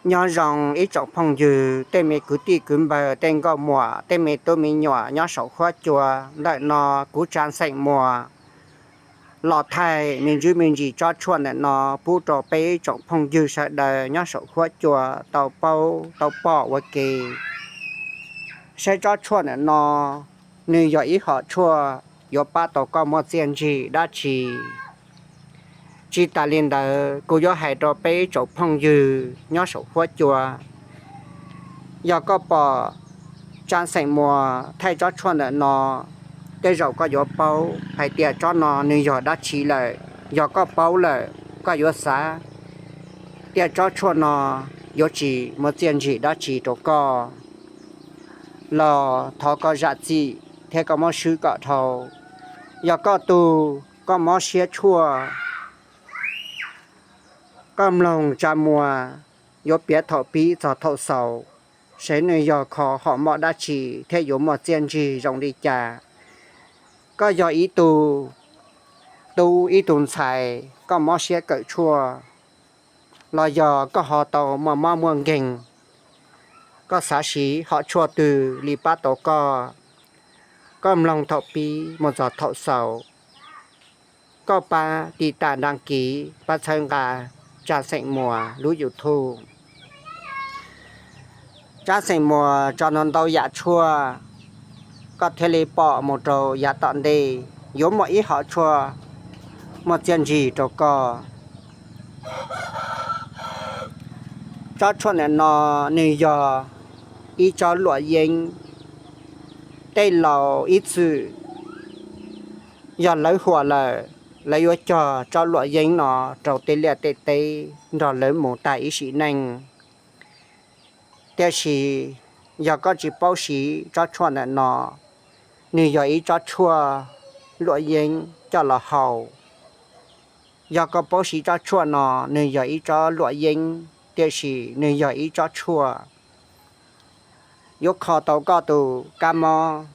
Nyob zoo ib tsoom phooj ywg, tej me kwv tij kwv npawg, tej nkauj muam, tej me tub me nyuam nyob saum huab cua. Ntawm no kuv Tsa Xeem Muas los thaij me ntsis me ntsis tsob tshuaj ntawm no pub rau peb ib tsoom phooj ywg sawv daws nyob saum huab cua tau paub tau pom ua ke, saib tsob tshuaj ntawm no nws yog ib hom tshuaj yuav pab tau koj muaj txiaj ntsig dab tsi. Tsis tas li ntawd, kuv yuav hais rau peb ib tsoom phooj ywg nyob saum huab cua, yog koj pom Tsa Xeem Muas thaij tsob tshuaj ntawm no, tej zaum koj yuav paub hais tias tsob no nws yog dab tsi lawm. Yog koj paub lawm, koj yuav xav tias tsob tshuaj no yuav tsis muaj txiaj ntsig dab tsi rau koj los thov koj zam txim thiab koj muab swb kom dhau. Yog koj tug koj mob siab tshuaj, koj mloog Tsa Muas yuav piav thaum pib txog thaum xaus, seb nws yog kho hom mom dab tsi thiab yuav muaj txiaj ntsig zoo li cas. Koj yog ib tug tub ib tug ntxhais koj mob siab kawm tshuaj, los yog koj ho tau muaj mob muaj nkeeg, koj xav siv hom tshuaj twg li pab tau koj, koj mloog thaum pib mus txog thaum xaus. Koj pab tiv tas nrag kiv, pab txhawb nqa Tsa Xeem Muas lub YouTube. Tsa Xeem Muas tso no ntau yam tshuaj, koj thiaj li pom mus rau yav tom ntej yuav muaj ib hom tshuaj muaj txiaj ntsig rau koj. Tsob tshuaj ntawm no nws yog ib tsob luam yeeb. Tej laus ib txwm yog lawv huam lawm, lawv yuav cog tsob luam yeeb no rau tej liaj tej teb nrog lawv mus tag ib sim neej. Tiam sis yog koj tsis paub siv tsob tshuaj ntawm no, nws yog ib tsob tshuaj luam yeeb coj los haus. Yog koj paub siv tsob tshuaj no, nws yog ib tsob luam yeeb, tiam sis nws yog ib tsob tshuaj yuav kho tau koj tus kab mob.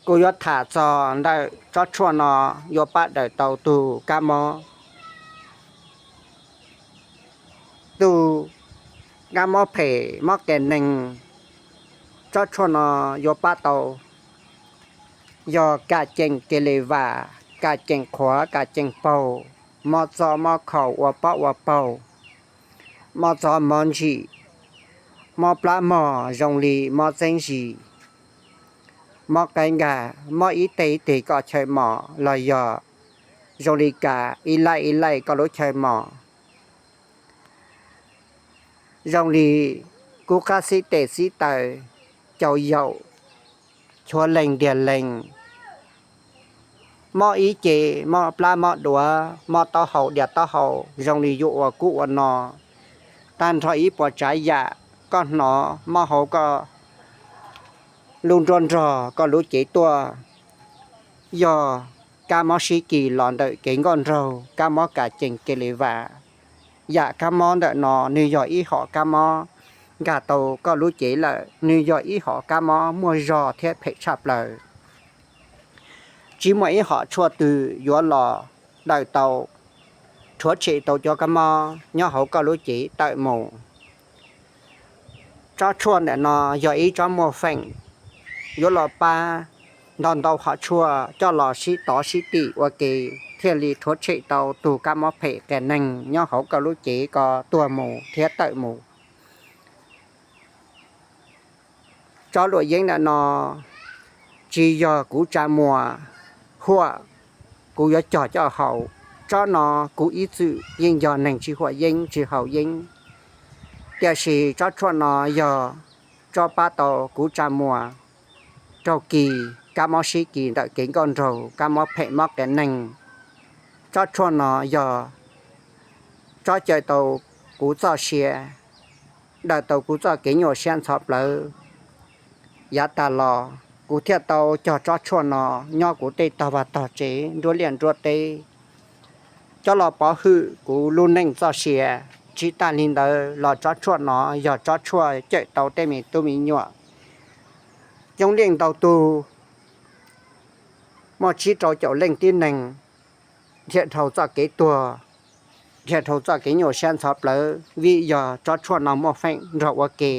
Kuv yuav tham txog ntawm tsob tshuaj no yuav pab daws tau tus kab mob, tus kab mob phem mob qias neeg. Tsob tshuaj no yuav pab tau yog kam ceem ke le vam, kam ceem qhuav, kam ceem paug, mob txob mob khaus, ua pob ua paug, mob txob mob ntsim, mob plab mog zoo li mob txeeb zis, mob qaib nkag, mob ib teg ib teg koj chaw mos los yog zoo li kas ib laij ib laij koj lub chaw mos, zoo li kub qab xib tes xib taw, cau yaum, chuav lees diag lees, mob ib ce, mob plab mob duav, mob taub hau dias taub hau zoo li yuav ua kub ua no, tag nrho ib puas tsav yam koj hnov mob hauv koj lub nruab nrog koj lub cev tuaj, yog kab mob sib kis los ntawm kev nkauj nraug, kab mob kam cees ke li vam. Yam kab mob ntawm no nws yog ib hom kab mob nkag tau koj lub cev lawm, nws yog ib hom kab mob muaj zog thiab phem tshaj plaws. Tsis muaj ib hom tshuaj twg yuav los daws tau, rhuav tshem tau cov kab mob nyob hauv koj lub cev tawm mus. Tsob tshuaj ntawm no yog ib tsob muaj feem, yuav los pab ntau ntau hom tshuaj coj los sib tov sib tim ua ke, thiaj li rhuav tshem tau tus kab mob phem qias neeg nyob hauv koj lub cev ko tuag mus thiab tawm mus. Tsob luam yeeb ntawm no tsis yog kuv Tsa Muas huam, kuv yuav cog coj haus. Tsob no kuv ib txwm yeej yog neeg tsis huam yeeb tsis haus yeeb, tiam sis tsob tshuaj no yog tsob pab tau kuv Tsa Muas raug kis kab mob sib kis ntawm kev nkauj nraug, kab mob phem mob qias neeg. Tsob tshuaj no yog tsob cawm tau kuv txoj sia, daws tau kuv txoj kev nyuaj siab ntxhov plawv. Yav tas los kuv thiaj tau cog tsob tshuaj no nyob kuv tej tog vaj tog tsev nruab liaj nruab teb, coj los pov hwm kuv lub neej txoj sia. Tsis tas li ntawd los tsob tshuaj no yog tsob tshuaj cawm tau tej me tub me nyuam coob leej ntau tug, muaj tsib rau caum leej tib neeg dhia dhau txoj kev tuag. nrhiav dhau txoj kev nyuaj siab ntxhov plawv vim yog tsob tshuaj no muaj feem nrog ua ke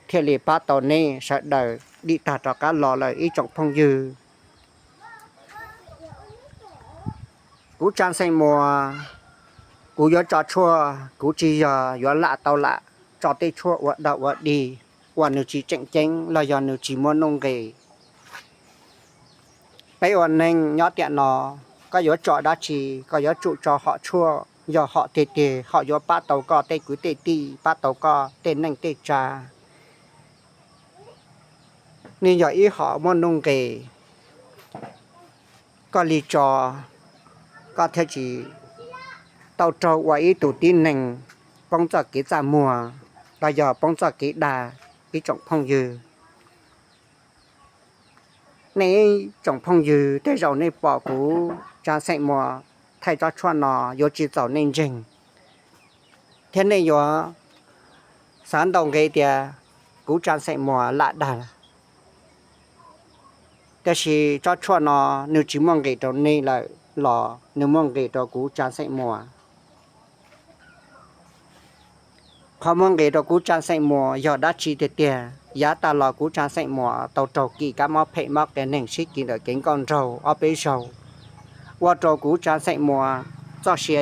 thiaj li pab tau nej sawv daws dim tag rov qab los lawm ib tsoom phooj ywg. Kuv Tsa Xeem Muas, kuv yuav tso tshuaj, kuv tsis yog yuav lam tau lam tso tej tshuaj ua dog ua dig uas nws tsis tseem ceeb los yog nws tsis muaj nuj nqis. Peb ua neeg nyob tiam no, koj yuav tso dab tsi, koj yuav tsum tso hom tshuaj, yog hom tiag tiag, hom yuav pab tau koj tej kwv tej tij, pab tau koj tej neej tej tsa. Nws yog ib hom muaj nuj nqis, koj li tso, koj thiaj tsis tau raug ua ib tug tib neeg poob txoj kev txaj muag los yog poob txoj kev dag, ib tsoom phooj ywg. Nej ib tsoom phooj ywg, tej zaum nej pom kuv Tsa Xeem Muas thaij tsob tshuaj no yuav tsis txaus nej ntseeg, thiab nej yuav xav ntau nqe tias kuv Tsa Xeem Muas lam dag. Tiam sis tsob tshuaj no nws tsis muaj nqis rau nej lawm los nws muaj nqis rau kuv Tsa Xeem Muas. Qhov muaj nqis rau kuv Tsa Xeem Muas yog dab tsi tiag tiag? Yav tas los kuv Tsa Xeem Muas tau raug kis kab mob phem mob qias neeg sib kis ntawm kev nkauj nraug ob peb zaug, ua rau kuv Tsa Xeem Muas txoj sia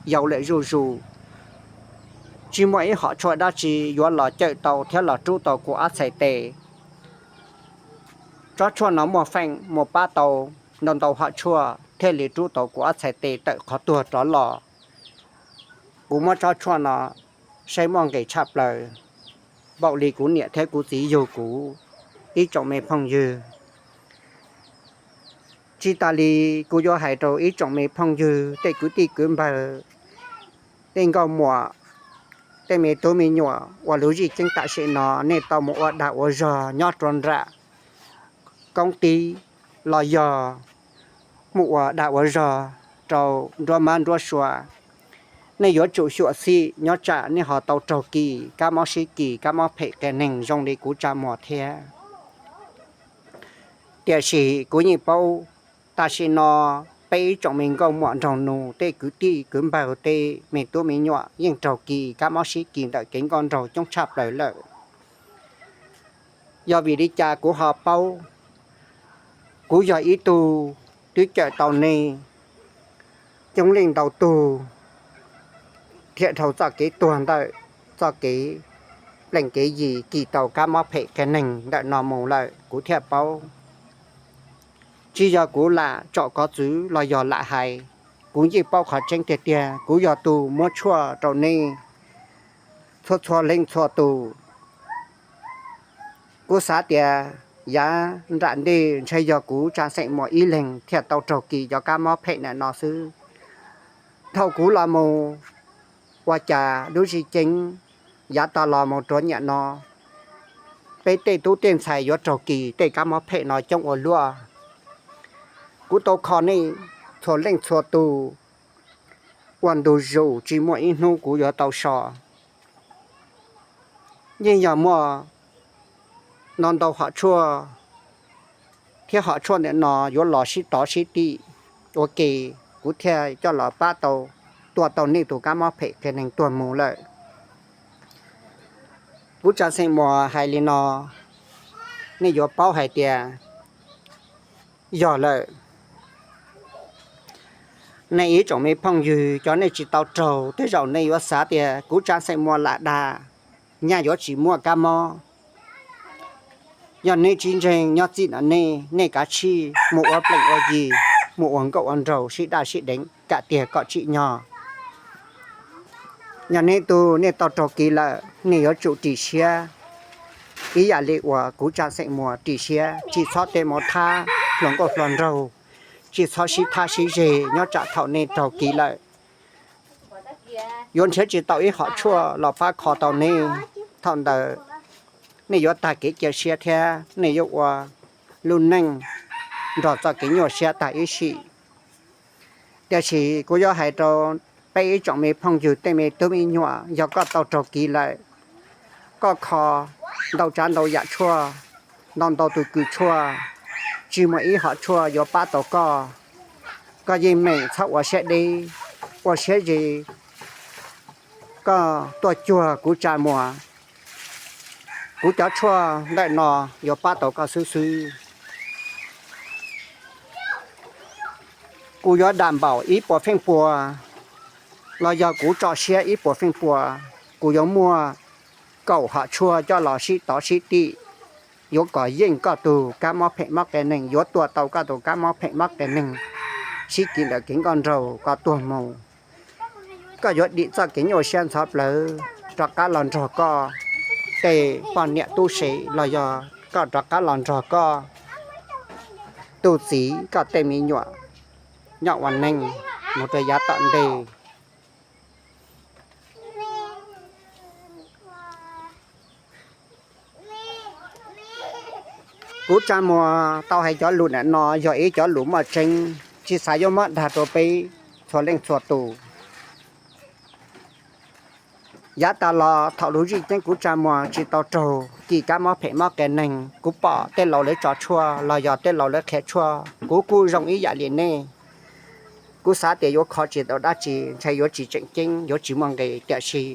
yau lawm zuj zus, tsis muaj ib hom tshuaj dab tsi yuav los cawm tau thiab los rub tau kuv ob txhais tes. Tsob tshuaj no muaj feem mus pab tau ntau ntau hom tshuaj thiaj li rub tau kuv ob txhais tes tawm qhov tuag rov los. Kuv muab tsob tshuaj no saib muaj nqis tshaj plaws, npaum li kuv niam thiab kuv txiv yug kuv, ib tsoom me phooj ywg. Tsis tas li, kuv yuav hais rau ib tsoom me phooj ywg, tej kwv tij kwv npawg, tej nkauj muam, tej me tub me nyuam uas lub zij ceeb tam sim no nej tau mus ua dag ua zog nyob rau nram koob tib los yog mus ua dag ua zog rau nruab mab nruab sua, nej yuav tsum xyuam xim nyob tsam nej ho tau raug kis kab mob sib kis kab mob phem qias neeg zoo li kuv Tsa Muas thiab. Tiam sis kuv yeej paub, tam sim no peb ib tsoom me nkauj muam nraug nus, tej kwv tij kwv npawg, tej me tub me nyuam yeej raug kis kab mob sib kis ntawm kev nkauj nraug coob tshaj plaws lawm. Yog vim li cas kuv ho paub? Kuv yog ib tug twb cawm tau neeg coob leej ntau tug, thiaj dhau txoj kev tuag ntawm txoj kev plees kev yig kis tau kab mob phem qias neeg ntawm no mus lawm kuv thiaj paub. Tsis yog kuv lam tsom kov txwv los yog lam hais, kuv yeej paub qhov tseeb tiag tiag, kuv yog tus muab tshuaj rau nej txhua txhua leej txhua tus. Kuv xav tias yav nram ntej ntshe yog kuv Tsa Xeem Muas ib leeg thiaj tau raug kis cov kab mob phem ntawm no xwb. Thaum kuv los mus ua cas lub zij ceeb yav tas los mus rau niaj no, peb tej tub tej ntxhais yuav raug kis tej kab mob phem no coob ua luaj. Kuv tau kho nej txhua leej txhua tus ua ntu zus tsis muaj ib hnub kuv yuav tau so. Yeej yog muaj no ntau hom tshuaj, thiab hom tshuaj ntawm no yuav los sib tov sib tim ua ke, kuv thiaj coj los pab tau, tua tau nej tus kab mob phem qias neeg tuag mus lawm. Kuv Tsa Xeem Muas hais li no, nej yuav paub hais tias yog lawm. Nej ib tsoom me phooj ywg, cov nej tsis tau raug, tej zaum nej yuav xav tias kuv Tsa Xeem Muas lam dag, nyaj yuav tsis muaj kab mob. Yog nej tsis ntseeg, nyob txij no nej, nej kav tsij mus ua plees ua yig, mus ua nkauj ua nraug sib daj sib deev kam tiag kom tsim nyog. Yog nej tug nej tau raug kis lawm, nej yuav tsum ris siab ib yam li uas kuv Tsa Xeem Muas ris siab, tsis txhob tej mus thab hluas nkauj hluas nraug, tsis txhob sib thab sib zeg nyob tsam thaum nej raug kis lawm, yuav nrhiav tsis tau ib hom tshuaj los pab kho tau nej. Thaum ntawd nej yuav tag kev cia siab thiab nej yuav ua lub neej nrog txoj kev nyuaj siab tag ib sim. Tiam sis kuv yuav hais rau peb ib tsoom me phooj ywg tej me tub me nyuam, yog koj tau raug kis lawm, koj kho ntau tsav ntau yam tshuaj, ntau ntau tus kws tshuaj, tsis muaj ib hom tshuaj yuav pab tau koj. Koj yeej meem txhob ua siab deb, ua siab ze, koj tuaj cuag kuv Tsa Muas, kuv cov tshuaj ntawm no yuav pab tau koj xwb xwb. Kuv yuav dam npaum ib puas feej pua los yog kuv tso siab ib puas feej pua, kuv yuav muaj kaum hom tshuaj coj los sib tov sib tim, yuav kom yeej koj tus kab mob phem mob qias neeg, yuav tua tau koj tus kab mob phem mob qias neeg sib kis ntawm kev nkauj nraug kom tuag mus. Koj yuav dim txoj kev nyuaj siab ntxhov plawv rov qab los nrog koj tej poj niam tub se los yog koj rov qab los nrog koj tus txiv, koj tej me nyuam nyob ua neej mus rau yav tom ntej. Kuv Tsa Muas tau hais cov lus ntawm no yog ib cov lus muaj tseeb, tsis xav yuav muab dag rau peb txhua leej txhua tus. Yav tas los thaum lub zeej ceeb kuv Tsa Muas tsis tau raug kis kab mob phem mob qias neeg, kuv pom tej laus lawv tso tshuaj los yog tej laus lawv qhia tshuaj, kuv kuj zoo ib yam li nej. Kuv xav tias yuav kho tsis tau dab tsi, ntshai yuav tsis tseem ceeb, yuav tsis muaj nqis, tiam sis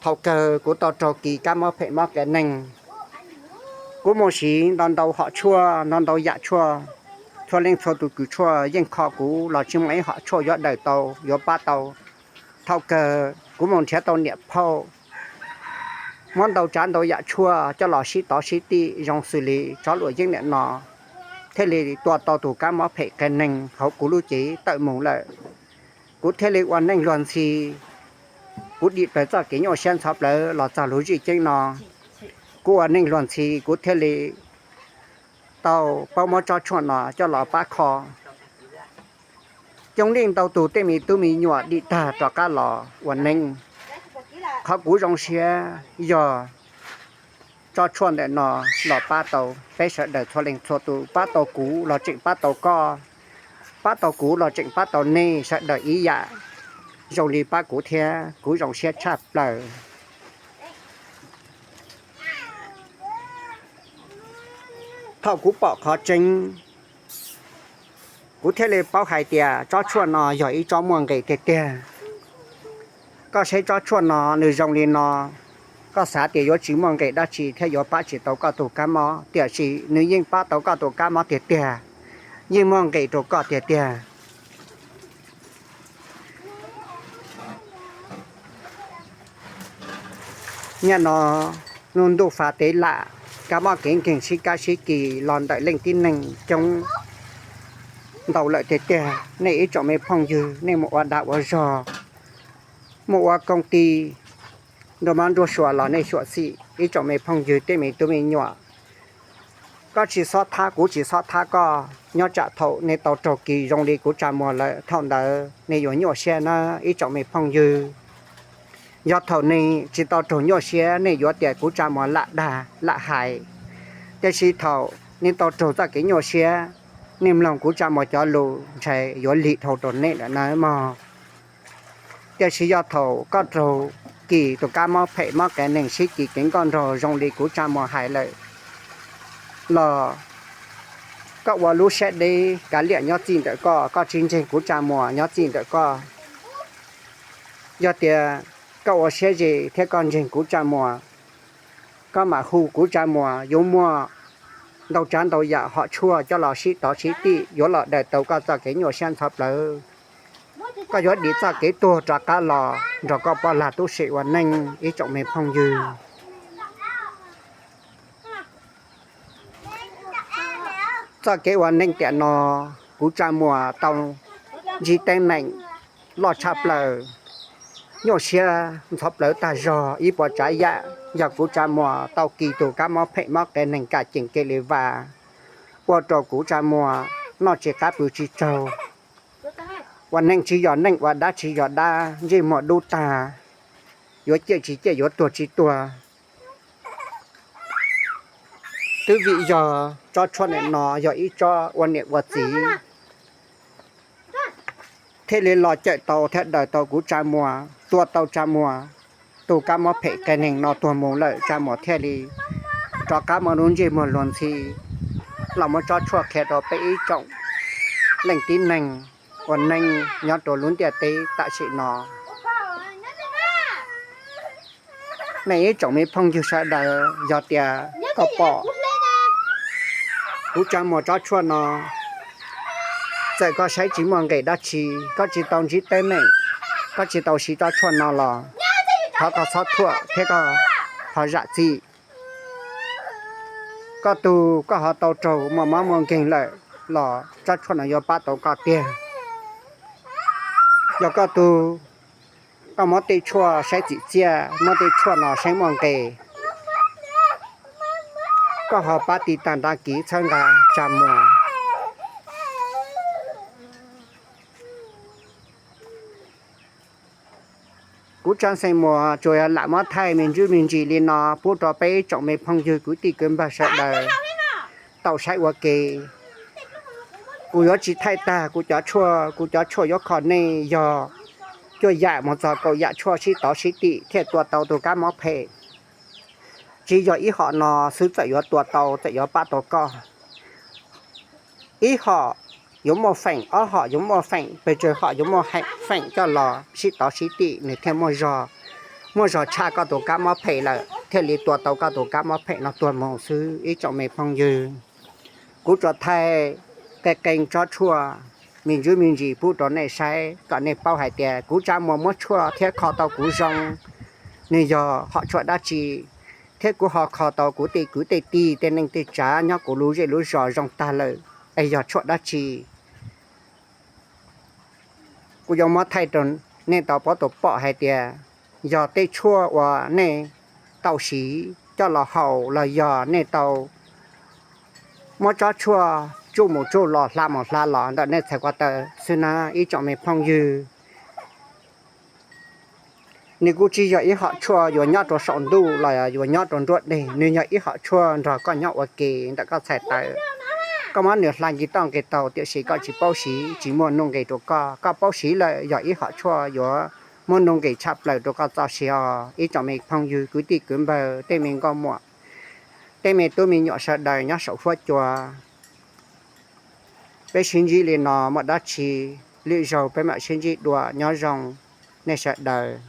thaum kawg kuv tau raug kis kab mob phem mob qias neeg. Kuv mus siv ntau ntau hom tshuaj, ntau ntau yam tshuaj, txhua leej txhua tus kws tshuaj yeej kho kuv los tsis muaj ib hom tshuaj yuav daws tau, yuav pab tau. Thaum kawg kuv mus nrhiav tau niam phauj, muab ntau tsav ntau yam tshuaj coj los sib tov sib tim zoo xws li tsob luam yeeb niam no, thiaj li tua tau tus kab mob phem qias neeg hauv kuv lub cev tawm mus lawm. Kuv thiaj li ua neej luag ntxhi, kuv dim plaws txoj kev nyuaj siab ntxhov plawv los txog lub zeej ceeb no. Kuv ua neej luag ntxhi, kuv thiaj li tau paub muab tsob tshuaj no coj los pab kho. Coob leej ntau tus tej me tub me nyuam dim tag rov qab los ua neej. Qhov kuv zoo siab yog tsob tshuaj ntawm no los pab tau peb sawv daws txhua leej txhua tus, pab tau kuv los tseem pab tau koj, pab tau kuv los tseem pab tau nej sawv daws ib yam, zoo li pab kuv thiab, kuv zoo siab tshaj plaws. Thaum kuv pom qhov tseeb, kuv thiaj li paub hais tias tsob tshuaj no yog ib tsob muaj nqis tiag tiag. Koj saib tsob tshuaj no nws zoo li no, koj xav tias yuav tsis muaj nqis dab tsi thiab yuav pab tsis tau koj tus kab mob, tiam sis nws yeej pab tau koj tus kab mob tiag tiag, yeej muaj nqis rau koj tiag tiag. Niaj no ntuj fa tev lam, kab mob kev nkeeg sib kab sib kis los ntawm leej tib neeg coob ntau lawm tiag tiag. Nej ib tsoom me phooj ywg, nej mus ua dag ua zog, mus ua koom ti, nruab mob nruab suav los nej xyuam xim ib tsoom me phooj ywg tej me tub me nyuam. Koj tsis xob thab, kuv tsis xob thab koj, nyob tsam thaum nej tau raug kis zoo li kuv Tsa Muas lawm, thaum ntawd nej yuav nyuaj siab na ib tsoom me phooj ywg. Yog thaum nej tsis tau raug nyuaj siab, nej yuav tias kuv Tsa Muas lam dag lam hais. Tiam sis thaum nej tau raug txoj kev nyuaj siab, nej mloog kuv Tsa Muas cov lus ntshai yuav lig dhau rau nej lawm nawb mog. Tiam sis yog thaum koj raug kis tus kab mob phem mob qias neeg sib kis kev nkauj nraug zoo li kuv Tsa Muas hais lawm los koj ua lub siab deb, kav liam nyob txij ntawm koj, koj tsis ntseeg kuv Tsa Muas nyob txij ntawm koj. Yog tias koj ua siab ze thiab koj ntseeg kuv Tsa Muas, koj mam hu kuv Tsa Muas yuav muaj ntau tsav ntau yam hom tshuaj coj los sib tov sib tim yuav los daws tau koj txoj kev nyuaj siab ntxhov plawv. Koj yuav dim txoj kev tuag rov qab los nrog koj poj lag tub se ua neej ib tsoom me phooj ywg. Txoj kev ua neej tiam no, kuv Tsa Muas tau ntsib teeb meem loj tshaj plaws, nyuaj siab ntxhov plawv tag zog ib puas tsav yam. Yog kuv Tsa Muas tau kis tus kab mob phem mob qias neeg kam ceem ke li vas, ua rau kuv Tsa Muas noj tsis qab pw tsis tsaug, ua neej tsis yog neej, ua dab tsis yog dab, ntsej muag dub tag, yuav ciaj tsis ciaj, yuav tuag tsis tuag. Twb vim yog tsob tshuaj ntawm no yog ib tsob ua niam ua txiv thiaj li los cawm tau thiab daws tau kuv Tsa Muas, tua tau Tsa Muas tus kab mob phem qias neeg no tuag mus lawm, Tsa Muas thiaj li rov qab muaj lub ntsej muag luag ntxhi los muab tsob tshuaj qhia rau peb ib tsoom leej tib neeg ua neej nyob rau lub ntiaj teb tam sim no. Mej ib tsoom me phooj ywg sawv daws, yog tias koj pom kuv tsa muag tsob tshuaj no, txawm koj saib tsis muaj nqis dab tsi, koj tsis tau ntsib teeb meem, koj tsis tau siv tsob tshuaj no los thov koj txhob thuam thiab koj ho zam txim. Koj tug koj ho tau raug muaj mob muaj nkeeg lawm los tsob tshuaj no yuav pab tau koj tiag. Yog koj tug, koj muab tej tshuaj saib txim txiaj, muab tej tshuaj no saib muaj nqis, koj ho pab tiv tag nrab kiv txhawb nqa tsa muag. Kuv tsa xeem muas tsuas yog lam muab thaij me ntsuj me ntsis li no pub rau peb ib tsoom me phooj ywg kwv tij kwv npawg sawv daws tau saib ua ke. Kuv yuav tsis thaij tag kuv cov tshuaj, kuv cov tshuaj yuav kho nej yog cuaj yam mus txog kaum yam tshuaj sib tov sib tim thiaj tua tau tus kab mob phem. Tsis yog ib hom no xwb txawm yuav tua tau, txawm yuav pab tau koj. Ib hom yuav muaj feem, ob hom yuav muaj feem, pes tsawg hom yuav muaj feem coj los sib tov sib tim nws thiaj muaj zog, muaj zog tshaj koj tus kab mob phem lawm thiaj li tua tau koj tus kab mob phem no tuag mus xwb ib tsoom me phooj ywg. Kuv tsuas thaij qee qee tsob tshuaj me ntsuj me ntsis pub rau nej saib kom nej paub hais tias kuv tsa muag muab tshuaj thiab kho tau kuv zoo, nws yog hom tshuaj dab tsi, thiab kuv ho kho tau kuv tej kwv tej tij tej neej tej tsav nyob kuv lub zej lub zos zoo tag lawm es yog tshuaj dab tsi. Kuv yuav muab thaij rau nej tau paub tau pom hais tias yog tej tshuaj uas nej tau siv coj los haus los yog nej tau muab tsob tshuaj tsuj mus tsuj los hla mus hla los ntawm nej txhais ko taw xwb na ib tsoom me phooj ywg. Nws kuj tsis yog ib hom tshuaj yuav nyob rau saum ntuj los yuav nyob rau nruab deg, nws yog ib hom tshuaj nrog koj nyob ua ke ntawm koj txhais taw. Koj muab nws hla nqi toj nqi taug tiam sis koj tsis paub siv, tsis muaj nuj nqis rau koj. Koj paub siv lawm yog ib hom tshuaj yuav muaj nuj nqis tshaj plaws rau koj txoj sia os ib tsoom me phooj ywg kwv tij kwv npawg tej me nkauj muam, tej me tub me nyuam sawv daws nyob saum huab cua. Peb sib ntsib li no muaj dab tsi, lwm zaug peb mam sib ntsib dua, nyob zoo nej sawv daws.